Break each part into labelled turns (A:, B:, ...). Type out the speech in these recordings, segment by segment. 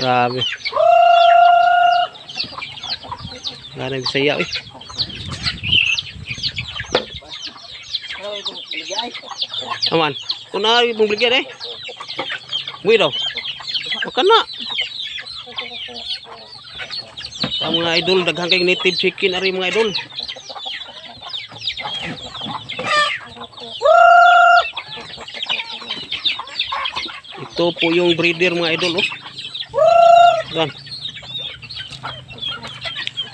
A: Grabe. Wala na Bisaya eh. Aman. Kuna yung bligyan eh. Uy daw. Wag na. Sa mga idol, daghan kay native chicken ari mga idol. Ito po yung breeder mga idol oh. Yan.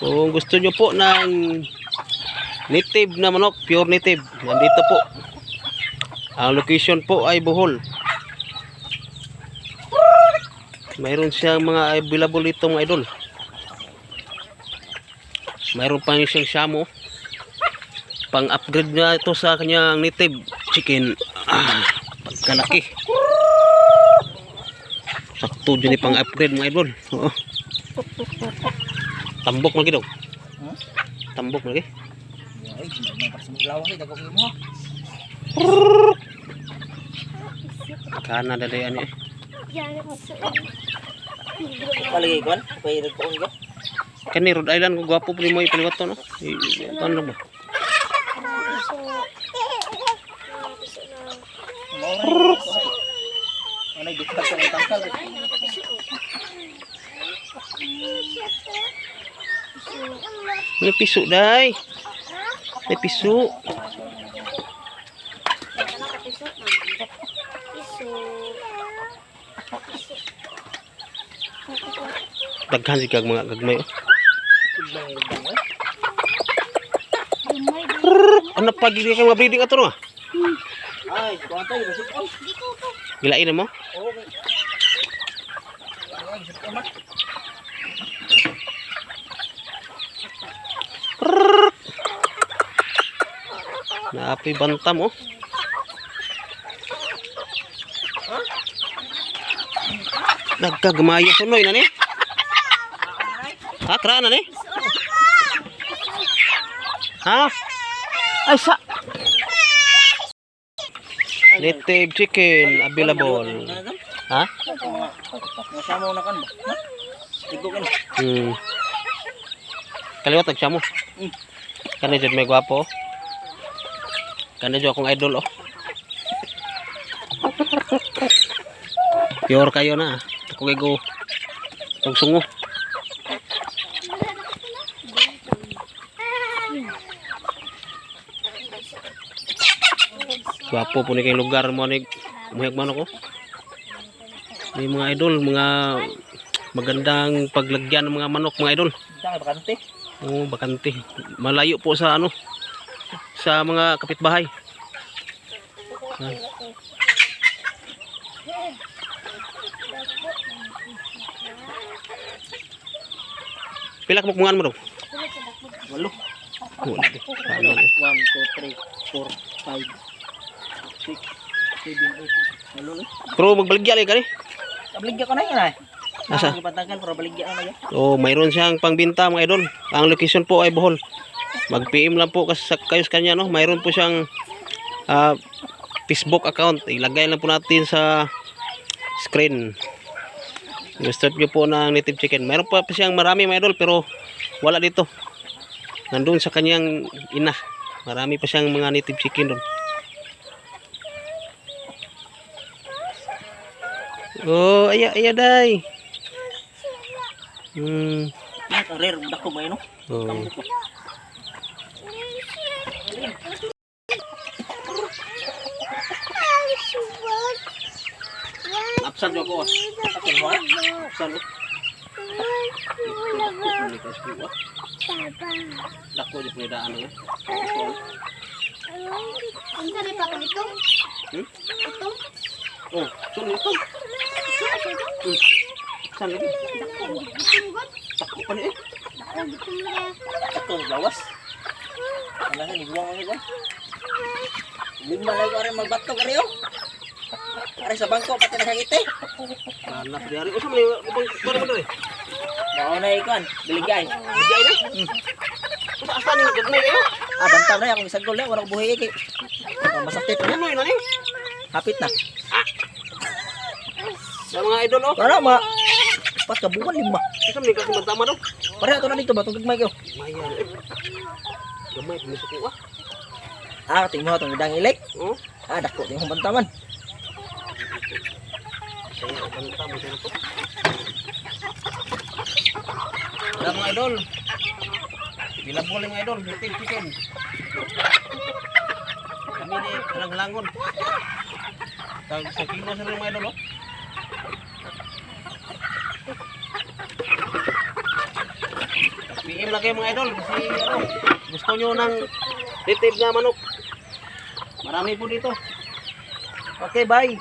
A: Kung gusto nyo po ng native na manok, pure native, nandito po. Ang location po ay Bohol. Mayroon siyang mga available dito mga idol. Mayroon pa siyang shamo. Pang-upgrade niya ito sa kanyang native chicken. Ah, pagkalaki. Sakto dyan yung pang-upgrade mga idol. Oo. Tambok lagi daw.
B: Huh?
A: Tambok lagi.
B: Ay, may pagsumuglawan kay dagok mo.
A: Kana dadayan eh.
B: Palagay kon, pay nagkuon ko.
A: Kani Rhode Island ko gwapo po mo ipaliwat to no. Ano ba?
B: Ano gitak sa tangkal.
A: May piso day. May piso. Daghan si kag mga gagmay. Oh. Ano pa gid kang mga breeding ato no? Ah?
B: Ay, kuan tayo basik on.
A: Gilain na mo?
B: Okay. Ay, basik on.
A: Naapoy bantam oh. Nagkagamaya sunoy na ni. Ha, kra na ni? Ha? Ay sa. Native chicken available. Ha?
B: Nasamo na kan ba? Ha? Tigo kan.
A: Kaliwat ang siya mo. Kani jud may gwapo. Kani jud akong idol oh. Pure kayo na. Ako kay go. Kung sungo. Gwapo po ni kay lugar mo ni muhig man ako. May mga idol, mga magandang paglagyan ng mga manok mga idol.
B: Tang bakante.
A: Oo, bakante. Malayo po sa ano sa mga kapitbahay. Yan. Pila ka mukungan mo daw?
B: Walo.
A: Wala. Tama
B: 1
A: na.
B: 2 3 4 5 6 7 8. Walo ni.
A: Pero magbaligya lang kani.
B: Kabaligya ko na yun ay.
A: Asa?
B: Asa? Patangkal pero baligya na ya.
A: Oh, mayroon siyang pangbinta mga idol. Ang location po ay Bohol. Mag-PM lang po kasi kayo sa kanya no. Mayroon po siyang Facebook account. Ilagay lang po natin sa screen. Gusto niyo po ng native chicken. Mayroon pa siyang marami mga idol pero wala dito. Nandun sa kanyang ina. Marami pa siyang mga native chicken doon. Oh, aya aya day.
B: Ay, ang rare dako ba no?
A: Oh.
B: Tambok ba?
A: Absent ako.
B: Akin mo.
A: Absent. Dako di pwede ano eh.
C: Unsa rin pa itong?
A: Hmm?
C: Itong?
A: Oh, sun ito. Saan lagi?
C: Dako, gitong god.
A: Dako pa ni eh.
C: Dako, gitong na.
B: Dako lawas. Ano ni buwang ni ko? Lima lang ko rin magbato ka oh. Are sa bangko pati nakangiti.
A: Anak di hari. Usa man ubang kuan man diri.
B: Mao na ikon, biligay.
A: Bigay na. Usa asa ni gagmay kayo?
B: Ah, bantam na akong isang gol na, wala ko buhi kay. Ah, masakit na.
A: Ano na ni?
B: Hapit na.
A: Sa mga idol oh.
B: Wala ma. Upat ka buwan, lima.
A: Isa man kasi magtama do.
B: Pareha to na dito ba itong gagmay ko?
A: Mayan. Eh. Gamay pumisok ko ah.
B: Ah, tingmo itong idang ilik.
A: Oh.
B: Ah, dako tingmo bantaman.
A: Saya banta mo siya to. Wala mga idol. Bilabol mga idol, native chicken. Kami ni lang-langon. Tag sa kilo sa mga idol oh. PM lang kayo mga idol kasi ano, gusto nyo ng native na manok. Marami po dito. Okay, bye.